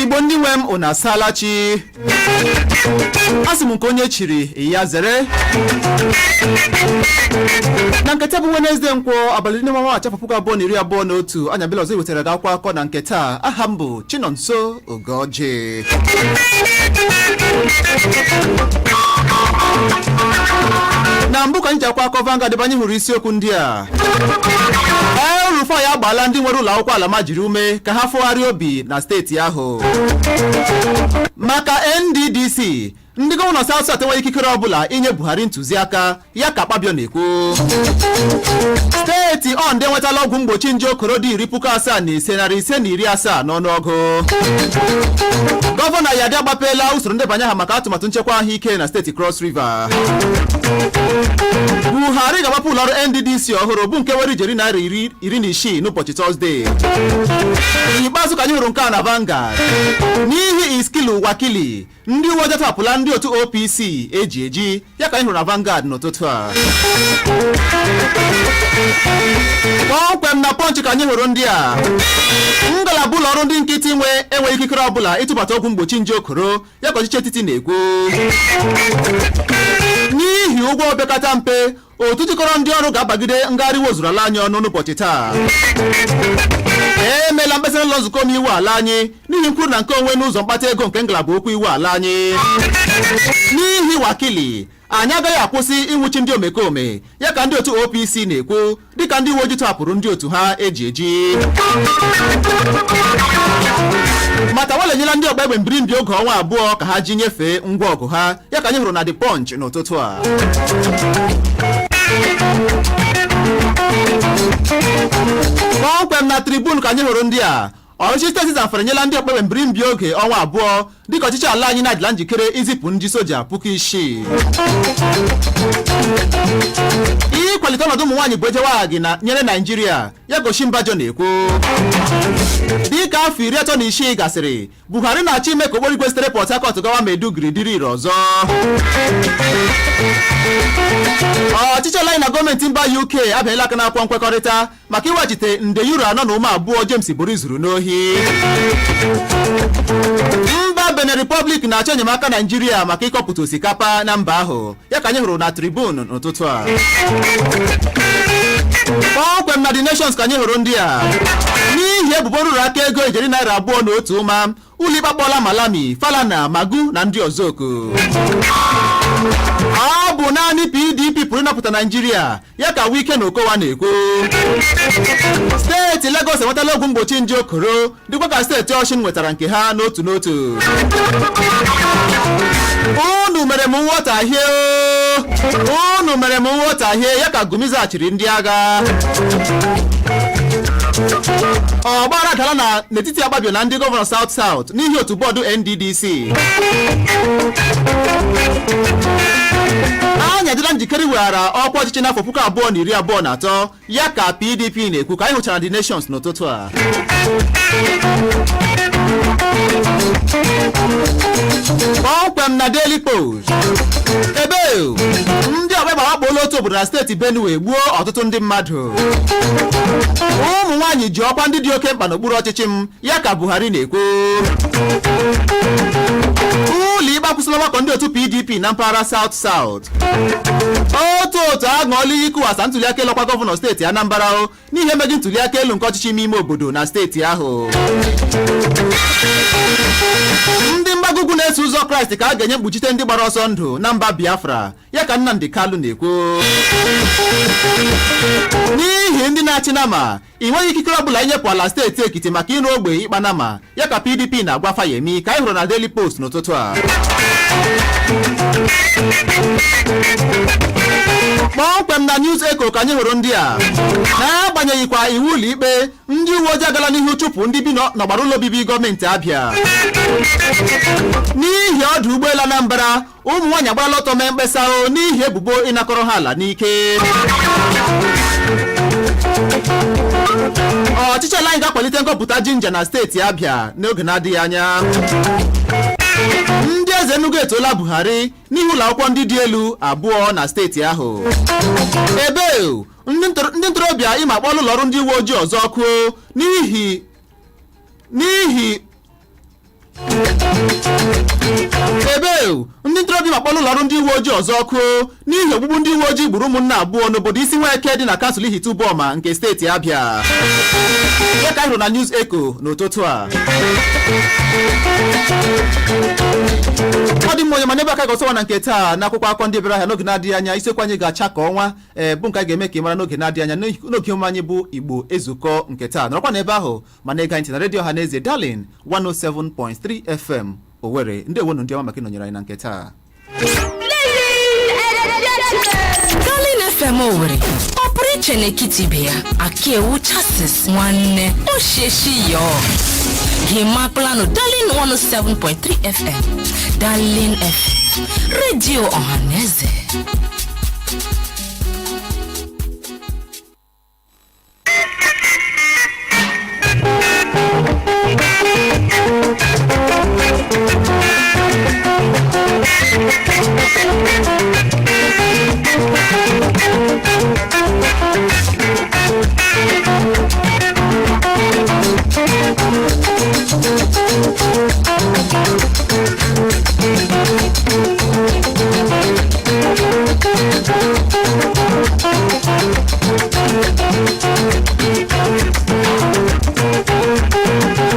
Igbo ndị nwe m, unu asaala chi. Asị m nke onye chiri ya zere. Na nke taa bụ Wenezdee, Nkwọ, abalị 10 n'ọnwa Maachị, afọ 2021, anyị abịala ọzọ iwetara gị akwụkwọ akụkọ na nke taa. Aha m bụ Chinonso Ugoji. Na mbụ ka anyị ji akwụkwọ akụkọ Vanguard, ebe anyị hụrụ isiokwu ndị a: El Rufai agbaala ndị nwere ụlọ akwụkwọ almajiri ume ka ha fụgharịa obi na steeti ahụ. Maka NDDC, ndị gọvanọ South South enweghị ikikere ọbụla inye Buhari ntụziaka, ya ka Akpabio na-ekwu. Steeti Ondo enwetala ọgwụ mgbochi nje okoro dị 75,570 n'ọnụọgụ. Gọvanọ Yadi agbapeela usoro ndebanye aha maka atụmatụ nchekwa ahụike na steeti Cross River. Buhari ga-agbapụ ụlọọrụ NDDC ọhụrụ bụ nke nwere ijeri naira 16 n'ụbọchị Tọzdee. N'ikpeazụ ka anyị hụrụ nke a na Vanguard: n'ihi Iskilu Wakili, ndị uwe ojii atọhapụla ndị otu OPC eji eji, ya ka anyị hụrụ na Vanguard n'ụtụtụ a. Kpọmkwem na Punch ka anyị hụrụ ndị a: ngalaba ụlọ ọrụ ndị nkịtị nwe enweghị ikikere ọbụla ịtụbata ọgwụ mgbochi nje okoro, ya ka ọchịchị etiti na-ekwu. N'ihi ụgwọ opekata mpe, otu jikọrọ ndị ọrụ ga-abagide ngagharị iwe ozuru ala anyị ọnụ n'ụbọchị taa. Emeela mkpesa n'ụlọ nzukọ omeiwu ala anyị n'ihi nkwuru na nke onwe n'ụzọ mkpata ego nke ngalaba okwu iwu ala anyị. N'ihi Wakili, anyị agaghị akwụsị ịnwụchi ndị omekome, ya ka ndị otu OPC na-ekwu dịka ndị uwe ojii tọhapụrụ ndị otu ha eji eji. Matawalle enyela ndị ọgba egbe mbirimbi oge ọnwa 2 ka ha ji nyefee ngwa ọgụ ha, ya ka anyị hụrụ na The Punch n'ụtụtụ a. Kpọmkwem na Tribune ka anyị hụrụ ndị a: ọchịchị steeti Zamfara enyela ndị ọkpa egbe mbirimbi oge ọnwa 2 dịka ọchịchị ala anyị na-adịla njikere izipụ ndị soja 6,000. Ịkwalite ọnọdụ ụmụ nwaanyị bụ ejewa gị na nyere Naijiria, ya ka Osinbajo na-ekwu. Dịka afọ 36 gasịrị, Buhari na-achọ ime ka okporo igwe sitere Port Harcourt gawa Maiduguri dịrị ire ọzọ. Ọchịchị ala anyị na gọọmenti mba UK abịanyela aka n'akwụkwọ nkwekọrịta maka iweghachite nde euro 4.2 James Ibori zuru n'ohi. Mba Benin Republic na-achọ enyemaka Naijiria maka ịkọpụta osikapa na mba ahụ, ya ka anyị hụrụ na Tribune n'ụtụtụ a. Kpọmkwem na The Nations ka anyị hụrụ ndị a: n'ihi ebubo nrụrụ aka ego ijeri naira 2.1, ụlọikpe akpọọla Malami, Falana, Magu na ndị ọzọ oku. Ọ bụ naanị PDP pụrụ ịnapụta Naijiria, ya ka Wike na Okowa na-ekwu. Steeti Lagos enwetala ọgwụ mgbochi nje okoro dịkwa ka steeti Ọshụn nwetara nke ha n'otu n'otu. Unu mere m nghọtahie, unu mere m nghọtahie, ya ka Gumi zaghachiri ndị agha. Ọgbaghara dara na n'etiti Akpabio na ndị gọvanọ South South n'ihi otu bọọdụ NDDC. Anyị adịla njikere iweghara ọkwa ọchịchị n'afọ 2023, ya ka PDP na-ekwu, ka anyị hụchara The Nations n'ụtụtụ a. Kpọmkwem na Daily Post, ebe ndị ọkpa egbe awakpola otu obodo na steeti Benue, gbuo ọtụtụ ndị mmadụ. Ụmụ nwaanyị ji ọkwa ndị dị oke mkpa n'okpuru ọchịchị m, ya ka Buhari na-ekwu. Ụlọ ikpe akwụsịla ọgbakọ ndị otu PDP na mpaghara South South. Otu otu aṅụọla iyi ịkụwasa ntuliaka elu ọkwa gọvanọ steeti Anambra o n'ihi emeghị ntuliaka elu nke ọchịchị ime ime obodo na steeti ahụ. Ndị mgbago ugwu na-eso ụzọ Kraịst ka a ga-enye mkpuchite ndị gbara ọsọ ndụ na mba Biafra, ya ka Nnamdi Kanu na-ekwu. N'ihi ndị na-achị nama, ị nweghị ikikere ọbụla inyepụ ala steeti Ekiti maka ịrụ ogbe ịkpa nama, ya ka PDP na-agwa Fayemi, ka anyị hụrụ na Daily Post n'ụtụtụ a. Kpọmkwem na News Echo ka anyị hụrụ ndị a: n'agbanyeghịkwa iwu ụlọikpe, ndị uwe ojii agala n'ihu chụpụ ndị bi n'ọgbara ụlọ obibi gọọmenti Abịa. N'ihi ọdụ ụgbọelu Anambra, ụmụ nwaanyị agbarala ọtọ mee mkpesa o n'ihi ebubo ịnakọrọ ha ala n'ike. Ọchịchị ala anyị ga-akwalite nkọpụta jinja na steeti Abịa n'oge na-adịghị anya. Ndị Eze Enugu etoola Buhari n'ihi ụlọ akwụkwọ ndị dị elu abụọ na steeti ahụ. Ebe ndị ntorobịa Imo akpọọla ụlọ ọrụ ndị uwe ojii ọzọ ọkụ n'ihi ebe ndị ntorobịa Imo akpọọla ụlọ ọrụ ndị uwe ojii ọzọ ọkụ n'ihi ogbugbu ndị uwe ojii gburu ụmụnne abụọ n'obodo Isi Nweke dị na kansụl Ihitte Uboma nke steeti Abịa. Ya ka anyị hụrụ na News Echo n'ụtụtụ a. Ọ dị mma, onye ma n'ebe aka ga-ọsọwa na nke taa n'akwụkwọ akụkọ ndị bịara ahịa n'oge na-adịghị anya. Isiokwu anyị ga-acha ka ọnwa, ee, bụ nke a ga-eme ka ị mara n'oge na-adịghị anya n'oge omume anyị bụ Igbo Ezukọ nke taa. Nọrọkwa n'ebe ahụ ma na-ege anyị ntị na redio ọha na eze Darling 107.3 FM Owerri. Ndewonu ndị ọma maka ịnọnyere anyị na nke taa. Darling FM Owerri, ọ pụrụ iche n'etiti ibe ya. Aka ewu chasis nwanne osheshi yo gị makplanụ. Darling 107.3 FM, Darling FM, redio ọhaneze.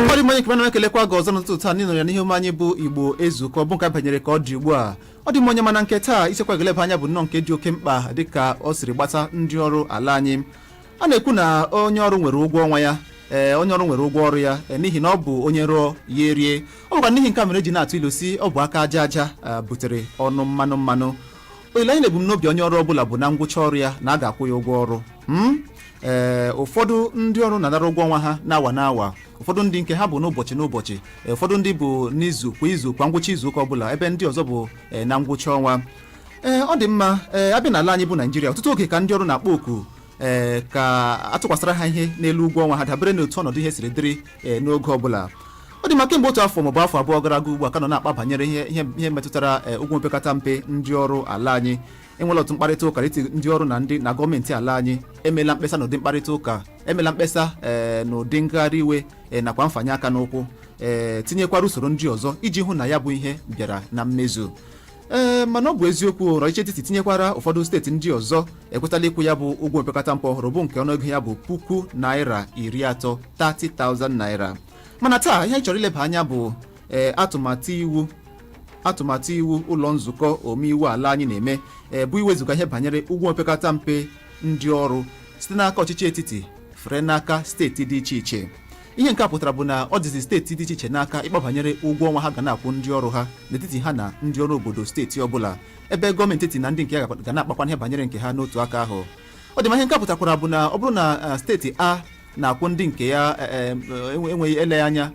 Ọ dị mma, onye nke mana ekelekwa gị ọzọ n'ụtụtụ taa n'ịnọ ya n'ihe omume anyị bụ Igbo Ezukọ, bụ nke banyere ka ọ dị ugbu a. Ọ dị mma, onye mana nke taa isiokwu ga-eleba anya bụ nnọọ nke dị oke mkpa dịka ọ siri gbata ndị ọrụ ala anyị. A na-ekwu na onye ọrụ nwere ụgwọ ọnwa ya, ee, onye ọrụ nwere ụgwọ ọrụ ya, ee, n'ihi na ọ bụ onye rụọ ya erie. Ọ bụkwa n'ihi nke a mere eji na-atụ ilu si ọ bụ aka aja aja butere ọnụ mmanụ mmanụ. Olileanya na ebumnobi onye ọrụ ọbụla bụ na ngwụcha ọrụ ya na a ga-akwụ ya ụgwọ ọrụ. Ee, ụfọdụ ndị ọrụ na-anara ụgwọ ọnwa ha n'awa n'awa, ụfọdụ ndị nke ha bụ n'ụbọchị n'ụbọchị, ee, ụfọdụ ndị bụ n'izu kwa izu, kwa ngwụcha izu ụka ọbụla, ebe ndị ọzọ bụ na ngwụcha ọnwa. Ee, ọ dị mma. Ee, abịa n'ala anyị bụ Naijiria, ọtụtụ oge ka ndị ọrụ na-akpọ oku, ee, ka atụkwasịra ha ihe n'elu ụgwọ ọnwa ha dabere n'otu ọnọdụ ihe siri dịrị, ee, n'oge ọbụla. Ọ dị mma, kemgbe otu afọ maọbụ afọ 2 gara aga ugbu a ka nọ na-akpa banyere ihe metụtara ụgwọ mpekata mpe ndị ọrụ ala anyị. Enwela otu mkparịta ụka n'etiti ndị ọrụ na ndị na gọọmenti ala anyị. Emela mkpesa n'ụdị mkparịta ụka, emela mkpesa, ee, n'ụdị ngagharị iwe, ee, nakwa mfanye aka n'ụkwụ, ee, tinyekwara usoro ndị ọzọ iji hụ na ya bụ ihe bịara na mmezu. Ee, mana ọ bụ eziokwu na ọchịchị etiti tinyekwara ụfọdụ steeti ndị ọzọ ekwetala ịkwụ ya bụ ụgwọ mpekata mpe ọhụrụ, bụ nke ọnụego ya bụ ₦30,000, 30,000 naira. Mana taa ihe anyị chọrọ ileba anya bụ, ee, atụmatụ iwu ụlọ nzukọ omeiwu ala anyị na-eme, ee, bụ iwezuga ihe banyere ụgwọ opekata mpe ndị ọrụ site n'aka ọchịchị etiti fere n'aka steeti dị iche iche. Ihe nke a pụtara bụ na ọ dịzi steeti dị iche iche n'aka ịkpa banyere ụgwọ ọnwa ha ga na-akwụ ndị ọrụ ha n'etiti ha na ndị ọrụ obodo steeti ọbụla, ebe gọọmenti etiti na ndị nke ya ga na-akpakwa ihe banyere nke ha n'otu aka ahụ. Ọ dị ma, ihe nke a pụtakwara bụ na ọ bụrụ na steeti A na-akwụ ndị nke ya enweghị eleghị anya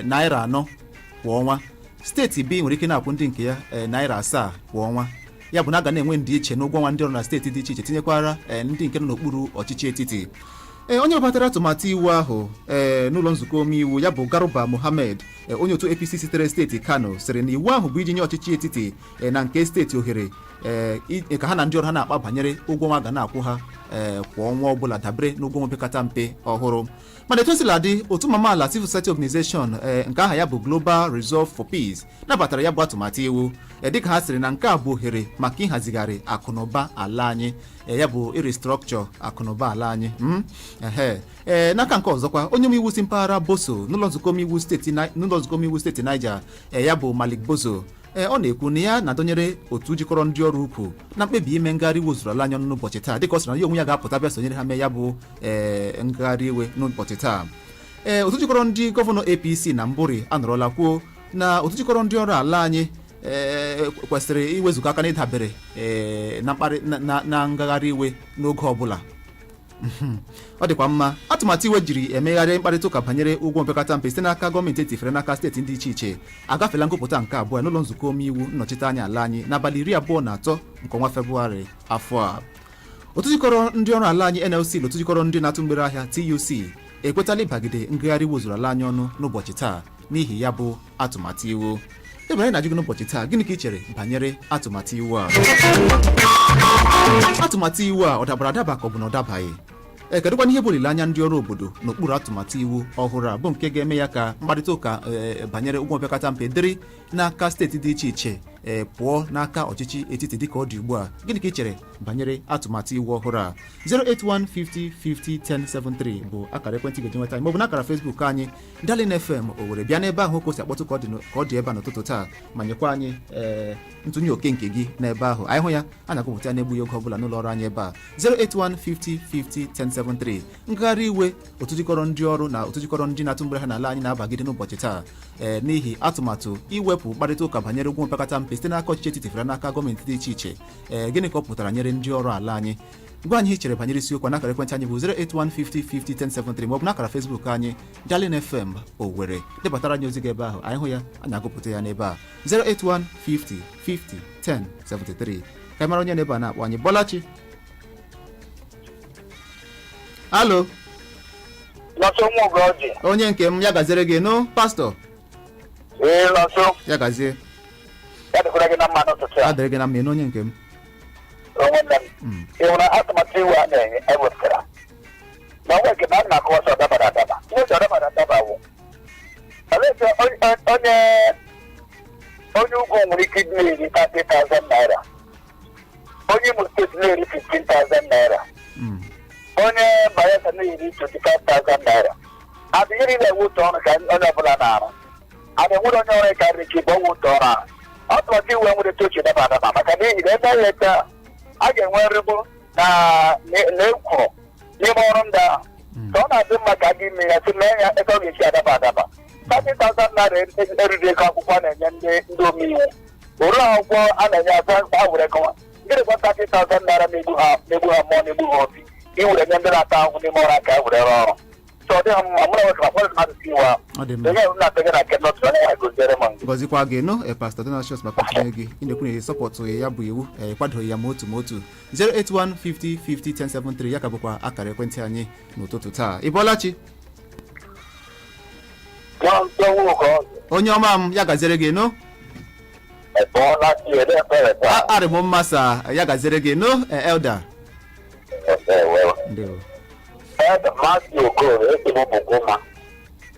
naira 4 kwa ọnwa, steeti B nwere ike na-akwụ ndị nke ya naira 7 kwa ọnwa. Ya bụ na a ga na-enwe ndịiche n'ụgwọ ọnwa ndị ọrụ na steeti dị iche iche, tinyekwara ndị nke nọ n'okpuru ọchịchị etiti. Ee, onye webatara atụmatụ iwu ahụ, ee, n'ụlọ nzukọ omeiwu ya bụ Garuba Mohammed, onye otu APC sitere steeti Kano, sịrị na iwu ahụ bụ iji nye ọchịchị etiti na nke steeti ohere, ee, ka ha na ndị ọrụ ha na-akpa banyere ụgwọ ọnwa ga na-akwụ ha, ee, kwa ọnwa ọbụla dabere n'ụgwọ ọnwa opekata mpe ọhụrụ. Mana etu o sila dị, otu mama ala Civil Society Organization, ee, nke aha ya bụ Global Resolve for Peace, nabatara ya bụ atụmatụ iwu, ee, dịka ha sịrị na nke a bụ ohere maka ịhazigharị akụnụba ala anyị, ee, ya bụ irestructure akụnụba ala anyị. Ehe, ee, n'aka nke ọzọkwa, onye omeiwu si mpaghara Boso n'ụlọ nzukọ omeiwu steeti Niger, ee, ya bụ Malik Boso, ee, ọ na-ekwu na ya na-adọnyere otu jikọrọ ndị ọrụ ukwu na mkpebi ime ngagharị iwe zuru ala anya ọnụ n'ụbọchị taa, dịka ọ sịrị na ya onwe ya ga-apụta bịa sonyere ha mee ya bụ, ee, ngagharị iwe n'ụbọchị taa. Ee, otu jikọrọ ndị gọvanọ APC na Mburi anọrọla kwuo na otu jikọrọ ndị ọrụ ala anyị, ee, kwesịrị iwezuga aka n'ịdabere, ee, na mkparị na ngagharị iwe n'oge ọbụla. Ọ dịkwa mma, atụmatụ iwe jiri emegharị mkparịta ụka banyere ụgwọ mpekata mpe site n'aka gọọmenti etiti fere n'aka steeti ndị iche iche agafela ngụpụta nke abụọ n'ụlọ nzukọ omeiwu nnọchite anya ala anyị n'abalị 23 nke ọnwa Febụwarị afọ a. Otu jikọrọ ndị ọrụ ala anyị NLC na otu jikọrọ ndị na-atụ mgbere ahịa TUC ekwetala ịbagide ngagharị iwe zuru ala anyị ọnụ n'ụbọchị taa n'ihi ya bụ atụmatụ iwu. Ebe anyị na-ajụ gị n'ụbọchị taa, gịnị ka ị chere banyere atụmatụ iwu a? Atụmatụ iwu a, ọ dabara adaba ka ọ bụ na ọ dabaghị? Ee, kedụkwana ihe bụ olileanya ndị ọrụ obodo n'okpuru atụmatụ iwu ọhụrụ a, bụ nke ga-eme ya ka mkparịta ụka banyere ụgwọ mpekata mpe dịrị n'aka steeti dị iche iche, pụọ n'aka ọchịchị etiti dịka ọ dị ugbu a? Gịnị ka ị chere banyere atụmatụ iwu ọhụrụ a? 08150 50 1073 bụ akara ekwentị ga-eji nweta anyị, maọbụ n'akara Facebook anyị, Darling FM Owerri. Bịa n'ebe ahụ ka o si akpọtụ, ka ọ dị ebe a n'ụtụtụ taa, ma nyekwa anyị ntụnye oke nke gị n'ebe ahụ. Anyị hụ ya, a na-agụpụta ya na-egbughị oge ọbụla n'ụlọ ọrụ anyị ebe a. 08150 50 1073. Ngagharị iwe otu jikọrọ ndị ọrụ na otu jikọrọ ndị na-atụ mgbere ha n'ala anyị na-abagide n'ụbọchị taa n'ihi atụmatụ iwepụ mkparịta ụka banyere ụgwọ mpekata mpe site n'aka ọchịchị etiti fere n'aka gọọmenti dị iche iche. Gịnị ka ọ pụtara nyere ndị ọrụ ala anyị? Gwa anyị ihe i chere banyere isiokwu a n'akara ekwentị anyị bụ 08150 50 1073, maọbụ n'akara Facebook anyị, Darling FM Owerri. Debatara anyị ozi gị ebe ahụ. Anyị hụ ya, anyị agụpụta ya n'ebe a. 08150 50 1073. Ka anyị mara onye n'ebe a na-akpọ anyị. Bọlachi, alo. Nọsọ nwa Ugoji. Onye nke m, ya gaziere gị nụ, pastọ. Ee, Nọsọ. Ya gazie. Ya dịkwara gị na mma n'ụtụtụ a. Adịrị gị na mma, ịnụ, onye nke m. Onwe m. Ị hụrụ atụmatụ iwu a na-enye ewepụtara. Na onwe nke na a na-akọwa sọ dabara adaba. Ihe sọ dabara adaba wụ. Olee onye ugwu nwere ike ịdị na-eri 30,000 naira. Onye Imo steeti na-eri 15,000 naira. Onye Bayelsa na-eri 25,000 naira. Adịghị niile ewu otu ọrụ ka onye ọbụla na-arụ. Ada enwere onye ọrụ karịrị ka igbo otu ọrụ ahụ. Atụmatụ iwu enwere etu ochie daba adaba, maka n'ihi na ebe ya ete a ga-enwe nrigbu na ekwuru n'ime ọrụ ndị ahụ, ka ọ na-adị mma ka a ga-ime ya si mee ya ebe ọ ga-esi adaba adaba. 30,000 naira eriri ego akwụkwọ a na-enye ndị omeiwu ụlọ akwụkwọ a na-enye asa ha were gụwa. Gịnị kwa 30,000 naira na-egbu ha mmụọ, na-egbu ha obi, iwere nye ndị na-ata ahụhụ n'ime ọrụ aka were rụọ ọrụ? So ọ dịghị mma. Mụ na nwekara kwere mmadụ si iwu ahụ. Ọ dị mma. Onye m na-atụ gị na nke nọtụ, onye ya goziere m gị. Gọzikwa gị nụ, Pastọ Donatius, maka ntinye gị. Ị na-ekwu na ị sọpọtụ ya bụ iwu, ịkwadoghị ya ma otu ma otu. 081 50 50 1073 ya ka bụkwa akara ekwentị anyị n'ụtụtụ taa. Ị bọọla chi? Onye ọma m, ya gaziere gị nụ. Arị m mma sa, ya gaziere gị nụ, elder. Ndewo. Maazị Okoro, esi m Buguma,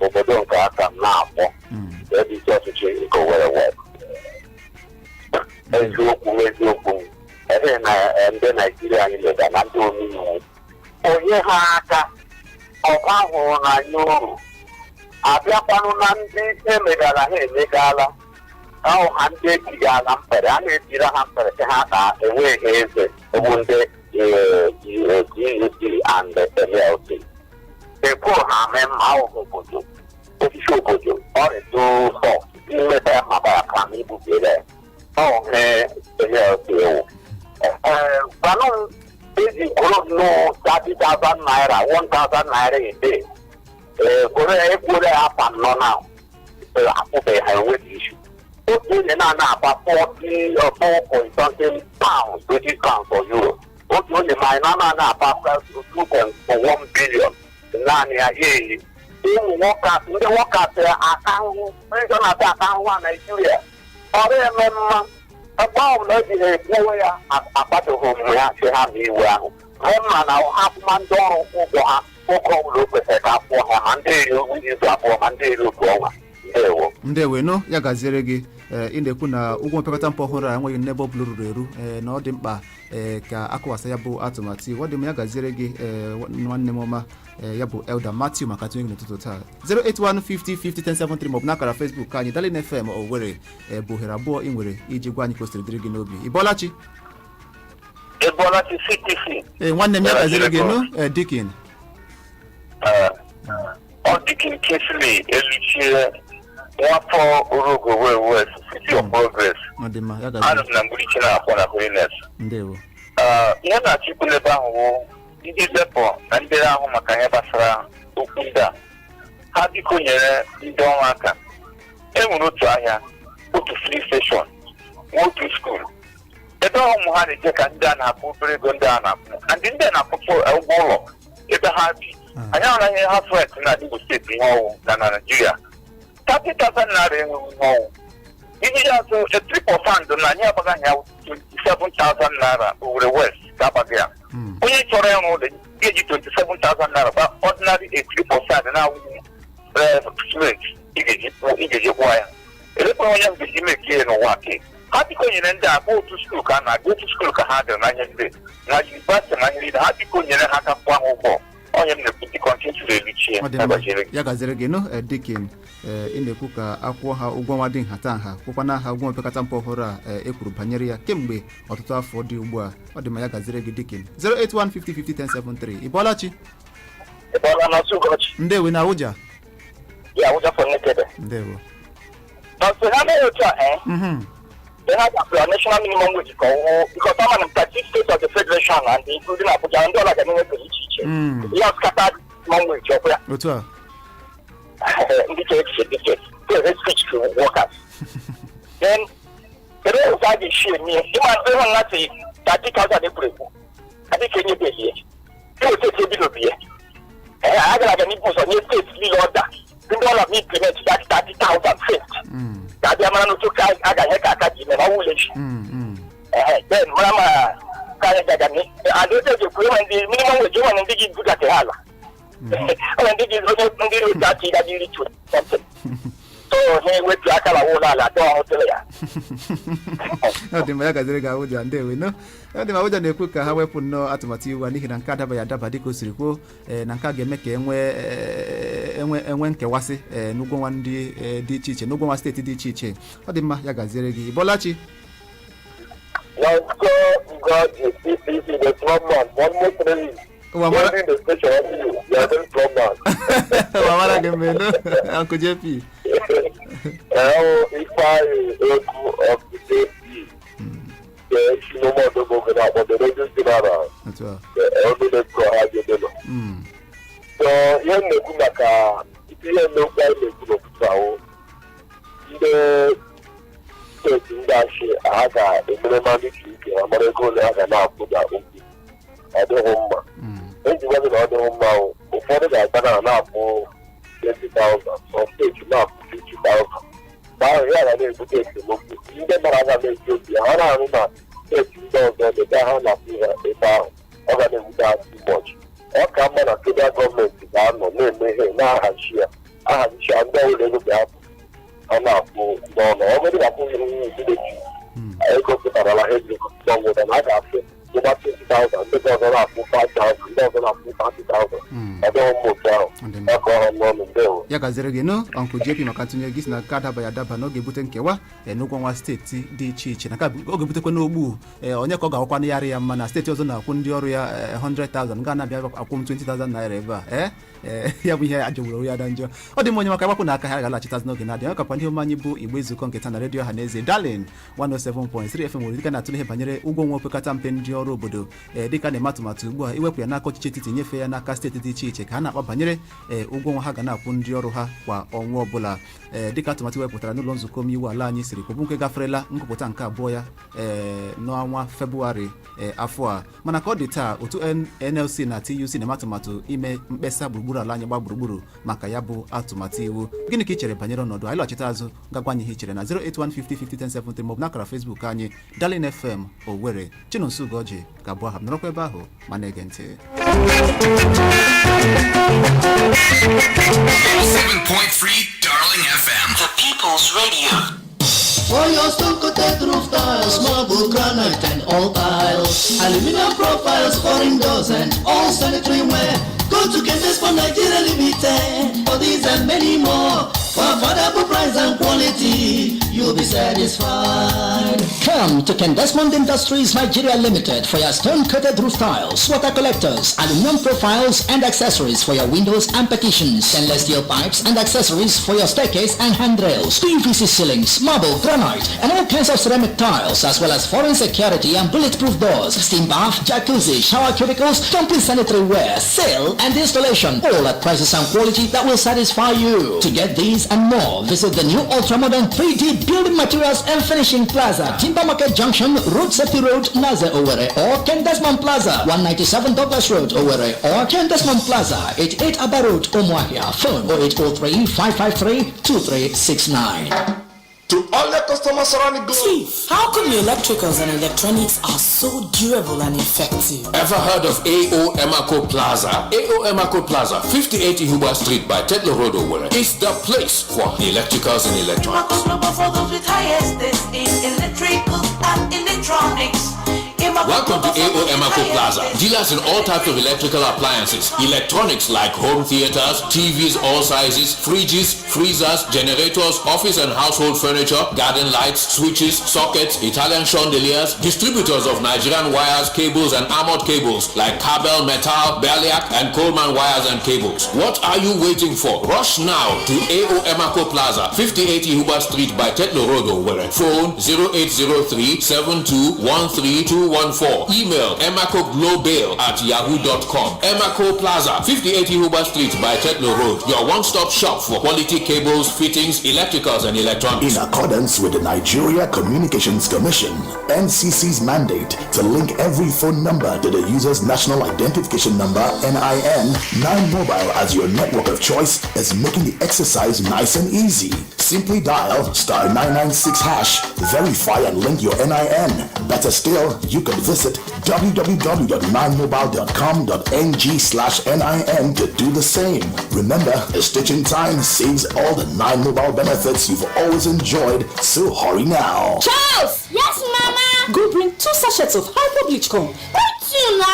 obodo nke aka m na-akpọ ebe isi ọchịchị nke Owerri West. Eziokwu, eziokwu, ebe na ndị Naijiria anyị lega na ndị omeiwu onye ha aka ọba hụrụ n'anya uru abịakwanụ na ndị emegara ha emegala ahụ ha, ndị etigala mpere a na-etiri ha mpere ka ha ka enweghị eze bụ ndị GUC and NLC ekwo ha mee mma ahụ obodo osisi obodo ọrịtụ soft imeta ya maka ya ka ma ibubiere ya ọ he NLC ewu. Gwanụ m, eji kwuru nnọọ 30,000 naira, 1,000 naira a day. Ee, kwuru ya, ekwuru ya afa nọ na akwụbeghị ha, enweghị issue. Otu onye na-ana akpa 40 or 4 point something pounds, British pounds or euro. Otu onye ma anyị na na akpa 2.1 billion naanị ya ya eyi. Ụmụ nwoke, ndị nwoke ata ahụhụ, ndị na-ata ata ahụhụ na Naịjirịa. Ọrụ eme mma ebe ọ bụla eji ha ekwuwe ya akwadoghị omume ha si ha ma iwu ahụ hụ mma na ha akwụma ndị ọrụ ụgwọ ha oge ọbụla o kwesịrị ka akwụọ ha, ma ndị eri izu 2 ma ndị eri otu ọnwa. Ndewo. Ndewenu, ya gaziere gị. Ị na-ekwu na ụgwọ mpekata mpe ọhụrụ a enweghị n'ebe ọ bụla ruru eru, na ọ dị mkpa ka akụwasa ya bụ atụmatụ iwu. Ọ dị m, ya gaziere gị, nwanne m ọma, ya bụ Elder Matthew, maka tụnye gị n'ụtụtụ taa. 08150501073 maọbụ n'akara Facebook anyị, Darling FM Owerri, bụ ohere abụọ ị nwere iji gwa anyị ka o siri dịrị gị n'obi. Ị bọọla chi? Ebolachi CTC. Ee, nwanne m, ya gaziere gị nụ, Dikin. Ọ Dikin Kingsley Eluchie, nwafọ Urugo West, City of Progress. Ọ dị mma, ya gaziere. Anọ m na mgburichi na-akpọ na Holiness. Ndewo. Ihe na-achọ ikwu n'ebe ahụ wụ ndị depọ na ndị ahụ maka ihe gbasara okwu ndị a, ha biko nyere ndị ọrụ aka. E nwere otu ahịa, otu filling station, nwe otu school ebe ahụ ụmụ ha na-eje, ka ndị a na-akwụ obere ego ndị a na-akwụ na ndị a na-akwụkwọ ụgwọ ụlọ ebe ha bi. Anyị ahụla ihe ha fret na Igbo steeti, ihe ọwụ na Naijiria 30,000 naira enweghị ihe ọwụ. Ihe ya azụ a 3% na anyị agbaghị ya 27,000 naira. Owerri West ga-agbaghị ya. Onye chọrọ ịrụ ụlọ ga-eji 27,000 naira gba ordinary a 3% na-awụ cement ị ga-eji kwụọ ya. Elekwa onye ahụ ga-eji mekie n'ụwa ke ha. Biko, nyere ndị a otu school ka a na-aga, otu school ka ha dịrị n'anya, ndị na university na ihe niile. Ha biko nyere ha aka kwụọ ha ụgwọ. Onye m na-ekwu, dịka ntị eluchie. Ọ dị mma, ya gaziri gị nụ. Dikin, ị na-ekwu ka akwụọ ha ụgwọ ọnwa dị nhatanha, kwụkwana ha ụgwọ opekata mpe ọhụrụ a e kwuru banyere ya kemgbe ọtụtụ afọ dị ugbu a. Ọ dị mma, ya gaziri gị, Dikin. 08150501073. Ị bọọla chi? Ị bọọla na Ụgọchi. Ndewo na Awụja. Ya Awụja for Nekede. Ndewo. Na so ha mere otu a, eh? They have a national minimum wage ka ọwụ, because ama na 30 states of the federation and including Abuja, ndị ọla ga na-enwe iche iche. Ya scattered minimum wage ọkwa ya. Otu a. Ndị chere echiche dị iche to hate speech to workers. Then kedu ụzọ a ga-esi eme ịma ịhụ na sị 30,000 ekwurekwu adị ka enyebeghị ya Imo Steeti ebidobi ya. Ee, a gara aga n'ibu ụzọ nye steeti niile ọda ndị ọla m implement that 30,000 first, ka abịa mara n'otu ka a ga-enye ka aka ji eme ma ọ wụle echi. Ehe, then mara ma ka anyị gaga ni and otu eji ekwu enwe ndị minimum wage, enwe ndị gị budata ha ala, enwe ndị gị onye ndị otu aka ịga iri to something, so ha ewetu aka na ụlọ ala dọọ hụtụrụ ya. Ọ dị mma, ya gaziri gị, Awụja. Ndewo nụ. Ọ dị mma, Awụja na-ekwu ka ha wepụ nnọọ atụmatụ iwu a n'ihi na nke adabaghị adaba, dịka o siri kwuo, na nke a ga-eme ka enwe enwe nkewasị n'ụgwọ ọnwa ndị dị iche iche, n'ụgwọ ọnwa steeti dị iche iche. Ọ dị mma, ya gaziere gị. Ịbọlachi? Now, God is CPC, the strong man, one more three. Ụwa mara. Holding the station, you you are very strong man. Ụwa mara gị mma enu, Uncle JP. Well, Ifeanyi Ekwu of the JP, the Shinomo Dogo na the radio general, Otu a. the ọdụ na-ekwu ọha ga-edelo. So, ihe m na-ekwu maka ihe nnukwu anyị na-ekwu n'ụtụtụ ahụ, ndị steeti ndị achị ha ga-emere mmadụ iche iche ha mara ego ole ha ga na-akwụ na okwu ọ dịghị mma. Eji gwa gị na ọ dịghị mma o, ụfọdụ ga-aga na na-akwụ 20,000, some steeti na-akwụ 50,000. Mgbe ahụ ya ga na-ebute esemokwu. Ndị mara aga na-eji obi ha na-arụ na steeti ndị ọzọ ebe ha na-akwụ ha ebe ahụ, ọ ga na-ewute ha too much. Ọ ka mma na federal gọọmenti ga-anọ na-eme ihe na-ahazi ya ahazicha, ndị ọbụla ego ga-apụ ha na-akwụ n'ọnụ. Ọ bụrụ na akwụghị village ego pụtarala ha ego n'ọnwụda na a ga-afụ ụgba 20,000, ndị ọzọ na-akwụ 5,000, ndị ọzọ na-akwụ 30,000. Ọ dịghị mma otu ahụ. Ọ dị mma. Ọ ka ọrụ n'ọnụ. Ndewo. Ya gaziri gị nụ, Uncle JP, maka ntụnye gị si na nke adabaghị adaba na ọ ga-ebute nkewa n'ụgwọ ọnwa steeti dị iche iche, na nke a ọ ga-ebutekwa n'ogbu onye ka ọ ga-akwakwana yarị ya mma na steeti ọzọ na-akwụ ndị ọrụ ya 100,000 ga na-abịa akwụ m 20,000 naira ebe a. Ee, ya bụ ihe ajọgburu onwe ya na njọ. Ọ dị mma, onye maka agbapụ na aka ha ga-alaghachitazi n'oge na-adịghị anya. Kakwa ihe omume anyị bụ Igbo Nzukọ nke taa na redio ọha na eze Darling 107.3 FM nwere dịka na-atụle ihe banyere ụgwọ ọnwa opekata mpe ndị ọrụ obodo, dịka na-eme atụmatụ ugbu a iwepụ ya n'aka ọchịchị etiti, nyefee ya n'aka steeti dị iche iche ka ha na-akpa banyere ụgwọ ọnwa ha ga na-akwụ ndị ọrụ ha kwa ọnwa ọbụla, dịka atụmatụ wepụtara n'ụlọ nzukọ omeiwu ala anyị siri kwuo, bụ nke gaferela ngụpụta nke abụọ ya n'ọnwa Febụwarị afọ a. Mana ka ọ dị taa, otu NLC na TUC na-eme atụmatụ ime mkpesa gburugburu ala anyị gba gburugburu maka ya bụ atụmatụ iwu. Gịnị ka ị chere banyere ọnọdụ anyị? Lọchite azụ, gagwa anyị ihe ị chere na 08150501073 maọbụ n'akara Facebook anyị, Darling FM Owerri. Chinonso Ugoji ga-abụ aha m. Nọrọkwa ebe ahụ ma na-ege ntị. 7.3 Darling FM. The People's Radio. For your stone-coated roof tiles, marble, granite, and all tiles, aluminum profiles, foreign doors, and all sanitary ware. Go to Kendes for Nigeria Limited for these and many more. For affordable price and quality, you'll be satisfied. Come to Kendesmond Industries Nigeria Limited for your stone-coated roof tiles, water collectors, aluminum profiles and accessories for your windows and partitions, stainless steel pipes and accessories for your staircase and handrails, PVC ceilings, marble, granite, and all kinds of ceramic tiles, as well as foreign security and bulletproof doors, steam bath, jacuzzi, shower cubicles, complete sanitary ware, sale and installation, all at prices and quality that will satisfy you. To get these and more, visit the new ultra-modern 3D Building Materials and Finishing Plaza, Timber Market Junction, Road Safety Road, Naze, Owerri, or Ken Desmond Plaza, 197 Douglas Road, Owerri, or Ken Desmond Plaza, 88 Aba Road, Umuahia. Phone 0803 553 2369. To all the customers around the globe. Chief, how come your electricals and electronics are so durable and effective? Ever heard of AO Emako Plaza? AO Emako Plaza, 58 Ihuba Street by Tetlow Road, Owerri, is the place for electricals and electronics. Global for those with highest taste in electrical and electronics. Welcome to AO Emako Plaza. Dealers in all types of electrical appliances, electronics like home theaters, TVs all sizes, fridges, freezers, generators, office and household furniture, garden lights, switches, sockets, Italian chandeliers, distributors of Nigerian wires, cables and armored cables like Kabel Metal, Berliak and Coleman wires and cables. What are you waiting for? Rush now to AO Emako Plaza, 58 Ihuba Street by Tetlow Road, Owerri. Phone 0803 7213 214. Email emacoglobal@yahoo.com. Emaco Plaza, 58 Ihuba Street by Tetlow Road. Your one-stop shop for quality cables, fittings, electricals and electronics. In accordance with the Nigeria Communications Commission, NCC's mandate to link every phone number to the user's national identification number, NIN, 9 Mobile as your network of choice is making the exercise nice and easy. Simply dial *996#, verify and link your NIN. Better still, you can visit www.9mobile.com.ng/NIN to do the same. Remember, a stitch in time saves all the 9 Mobile benefits you've always enjoyed, so hurry now. Charles! Yes, Mama? Go bring 2 sachets of Hypo Bleach come. What you na?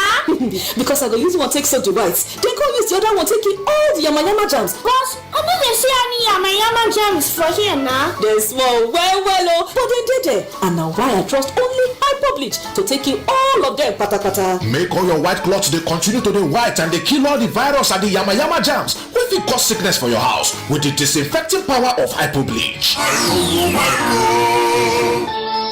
Because I go use one take soak the whites, then go use the other one take kill all the yamayama germs. But I no dey see any yamayama germs for here na. Dem small well well oh, but dem dey there. And na why I trust only Hypo Bleach to take kill all of them patapata. Make all your white cloths dey continue to dey white and dey kill all the virus and the yamayama germs wey fit cause sickness for your house with the disinfecting power of Hypo Bleach.